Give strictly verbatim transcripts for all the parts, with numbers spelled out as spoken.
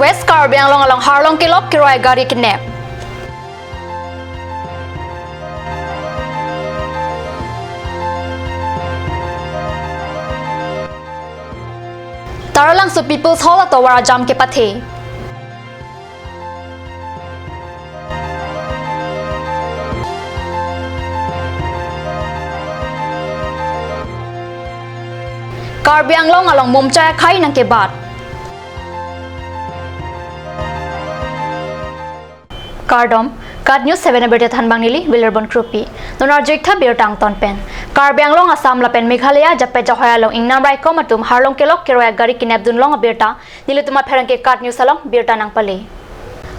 West Karbi Anglong along harlong kelok keroi gari kinep. Taralangso People's Hall atovar ajam kepathe. Karbi Anglong along Mumchai akhai nangkebat. Kardom, KAT News seven abirta thanbang neli Wilarbon Kropi. Non arju-ik tha birta angton pen. Karbi Anglong, Assam lapen Meghalaya ajapet jahoi along ingnam raikom atum harlong kelok keroi gari kinepdun long abirta nelitum apherangke KAT News along birta nangpale.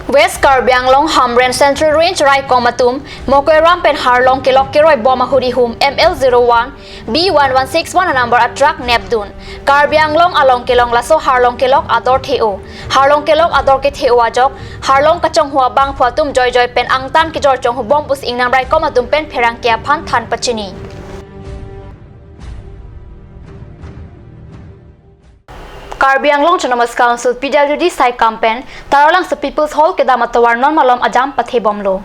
West Karbi Anglong Hamren Central Range raikom atum Mokoiram pen harlong kelok keroi bom ahut ihum M L zero one B one one six one anumber atruck nepdun. Karbi Anglong along kelong laso harlong kelok ador the-o. Harlong kelok ador kethe-o ajok harlong kachonghu abangphu atum joijoi pen angtan kejor chonghu bom pusi ingnam raikom atum pen pherangke aphan than pachini. Karbi Anglong Autonomous Council, P W D saikam pen Taralangso People's Hall kedam atovar non malom ajam pathe bomlo.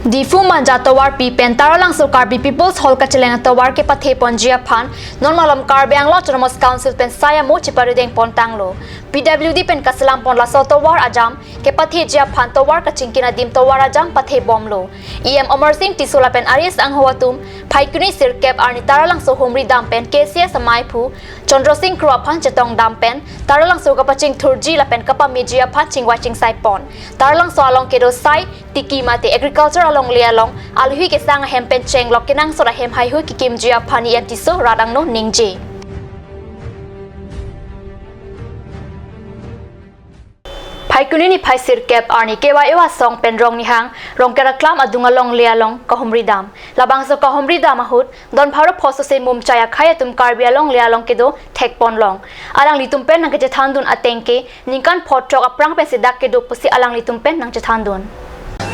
Diphu Manja tovarpi pen Taralangso Karbi People's Hall kacheleng atovar kepathe ponji aphan non malom Karbi Anglong Autonomous Council pen sai amo cheparideng pontanglo. P W D pen kaselam pon laso atovar ajam kepatheji aphan tovar kachingki adim tovar ajam pathe bomlo. E M Amarsing Tisso lapen aris angho atum Phaikuni sirkep arni Taralangso Humridam pen K C S amaiphu Chandra Singh Kro aphan chetongdam pen Taralangso kapachingthurji lapen kapameji aphan chingvai chingsai pon. Taralangso along kedo sai, tiki mate agriculture alongle along alui kesang ahem pen chenglok kenangsot ahem haihui kekimji aphan E M Tisso rat angno ningje. Phaikuni niphai sirkep arni K Y O asong pen Rongnihang Rongker aklam adung alongle along kahumridam. Labangso kahumridam ahut don pharo phosose Mumchai akhai atum Karbi alongle along kedo thekponlong. Alanglitum pen nangkechethandun ateng ke ningkan pho throk aphrang pensi dak kedo pusi alanglitum pen nangchethandun.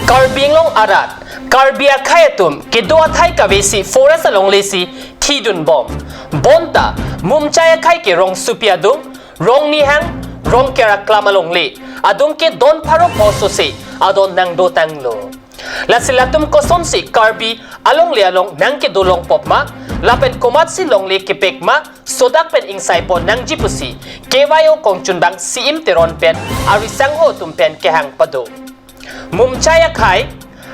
Karbi Anglong arat, Karbi akhai atum kedo athai kavesi forest alongle si thidun bom. Bonta Mumchai akhai ke rongsopi adung, Rongnihang, Rongker aklam alongle adung ke don pharo phosose adon nangdotanglo. Lasi latum kosonsi Karbi alongle along nangkedolong pop ma, lapen komatsi longle kepek ma, sodak pen ingsai pon nangji pusi K Y O kongchunbang C M Teron pen arisangho atum pen kehang pado. Mumchai akhai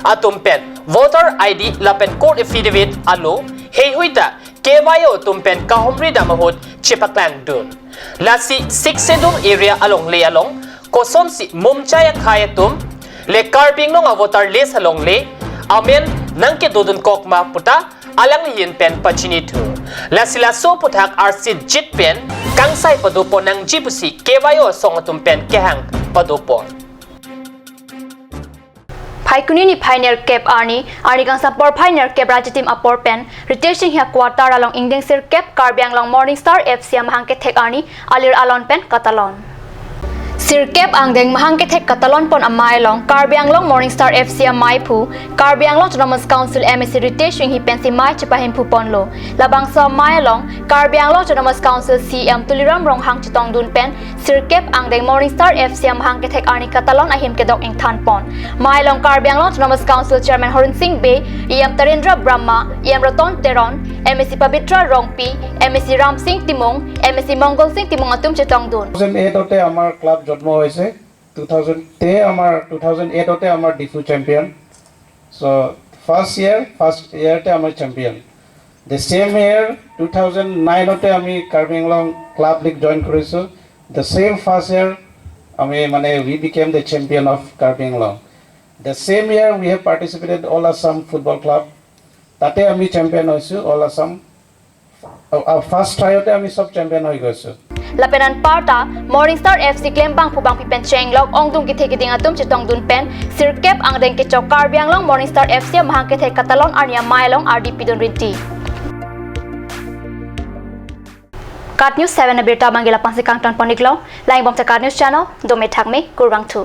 atum pen voter I D lapen court affidavit alo heihui ta K Y O atum pen kahumridam ahut chepaklangdun. Lasi Sixth Schedule area alongle along kosonsi Mumchai akhai atum le Karbi Anglong avoter list alongle amen nangkedodunkok ma puta alangli ahin pen pachinithu. Lasi laso aphuthak arsitjit pen kangsai padopon nangji pusi K Y O asong atum pen kehang padopon. Phaikuni niphai nerkep arni, arni kangsam porphai nerkep rajitim apor pen Ritesh Enghi a-quarter along ingdeng sirkep Karbi Anglong Morning Star F C amahang kethek arni alir alon pen katalon. Sirkep angdeng mahang kethek katalon pon amei along Karbi Anglong Morning Star F C amaiphu, Karbi Anglong Autonomous Council M A C Ritesh Enghi pensi mei chepahimphu ponlo. Labangso amei along Karbi Anglong Autonomous Council C M Tuliram Ronghang chetongdun pen sirkep angdeng Morning Star F C amahang kethek arni katalon ahim kedok ingthan pon. Mei along Karbi Anglong Autonomous Council Chairman Horen Sing Bey, E M Tarendra Brahma, E M Ratan Teron, M A C Pabitra Rongpi, M A C Ram Sing Timung, M A C Mongol Sing Timung atum chetongdun. Two thousand এইটতে আমাৰ club জন্ম হৈছে। Two thousand তে আমাৰ two thousand এইটতে আমাৰ Diphu champion. So' first year first ইয়েৰতে আমাৰ champion. The same year two thousand নাইনতে আমি Karbi Anglong club league join কৰিছোঁ। দ্য ছেম ফাৰ্ষ্ট ইয়েৰ আমি মানে we became the champion of Karbi Anglong. The same year we have participated All Assam Football Club, তাতে আমি চেম্পিয়ন হৈছোঁ অল আছাম। ফাৰ্ষ্ট ট্ৰাইতে আমি চব চেম্পিয়ন হৈ গৈছোঁ। Lapen anparta Morning Star F C klembangphu bangpi pen chenglok ongdung kethe keding atum chetongdun pen sirkep angdeng kechok Karbi Anglong Morning Star F C amahang kethek katalon arni amei along ardi pidun rinti. KAT News seven abirta abangke la-an pensi kangton pon-iklo, lang-ik bom ta KAT News channel, dome thakme, kurvangthu.